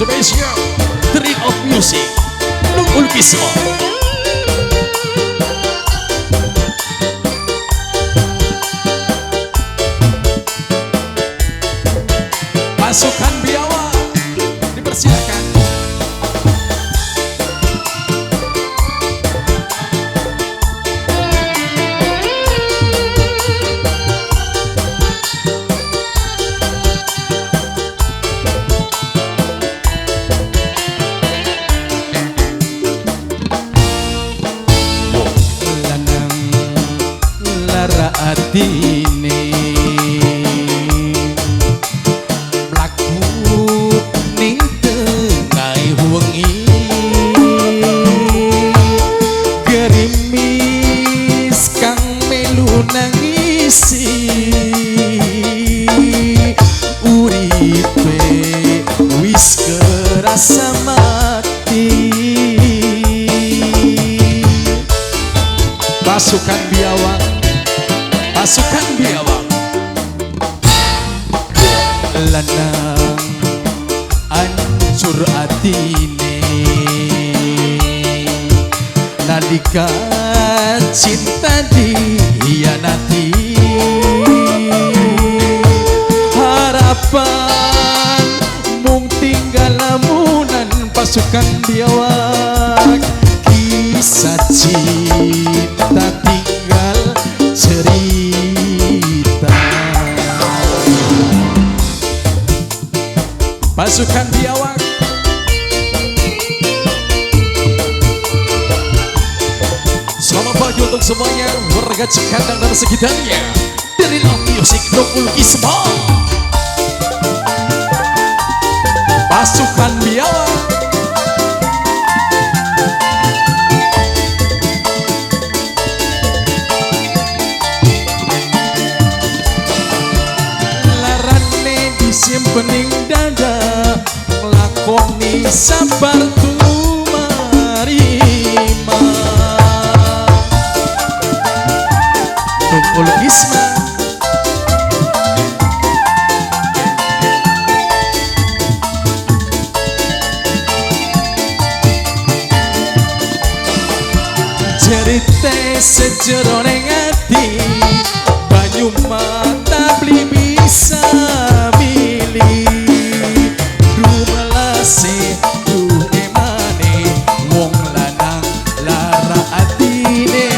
Spesial Dream of Music Nungul Kismo. Pasukan biawak dipersilakan. Atine mlaku ning tengahe wengi, gerimis kang melu nangisi, uripe wis kerasa mati. Pasukan biawak, pasukan biawak, lanang ancur atine nalika cinta dihianati, harapan mung tinggal lamunan. Pasukan biawak, kisah cinta tinggal cerita. Pasukan biawak, selamat pagi untuk semuanya warga Cikandang dan sekitarnya. Dari Love Music Nungul Kismo. Pasukan biawak, larane disimpening dada, nglakoni sabar tumarima. Nungul Kisma. Cerita sejerone ati, banyu mata beli bisa milih. Dumelase duh emane wong lanang lara atine.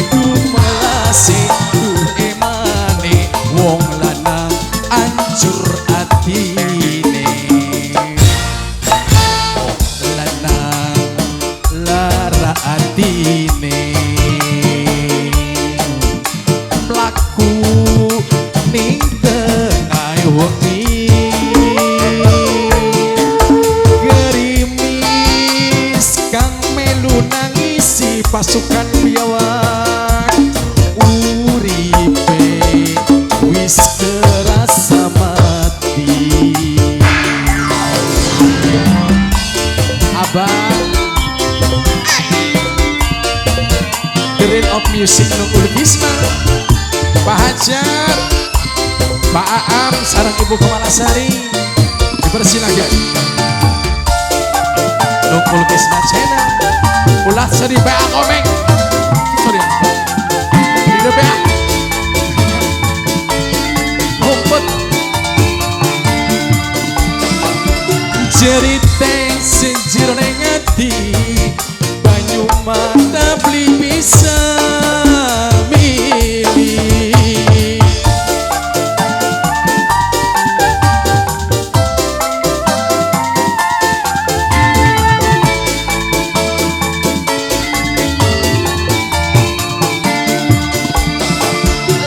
Dumelase duh emane wong lanang ancur atine. Wong lanang lara atine mlaku ning tengahe wengi, gerimis kang melu nangisi. Pasukan biawak, uripe wis kerasa mati. Abang Dream of Music Nungul Kisma, Pak Hajar, Pak Aam, sarang Ibu Kemalasari dipersilakan. Nungul Kisma Channel, ulah seri PA Komeng, sorry, di PA Ngumpet. Cerita sejero ning ati, banyu mata beli bisa milih.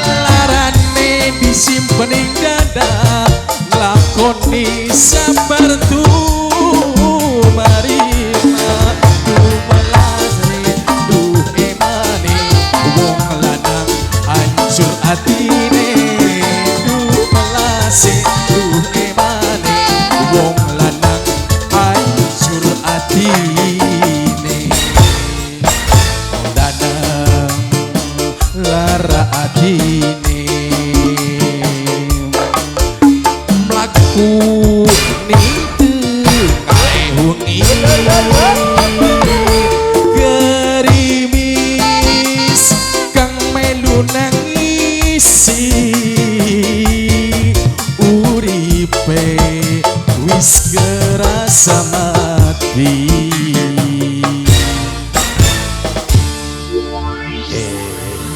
Larane disimpen ing dada, nglakoni sabar tumarima. Dumelase duh emane wong lanang hancur atine. Dumelase duh emane wong lanang hancur atine. Lanang lara atine mlaku ning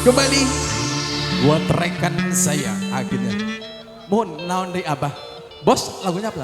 Kembali buat rekan saya akhirnya. Mohon naon deui, Abah. Bos, lagunya apa?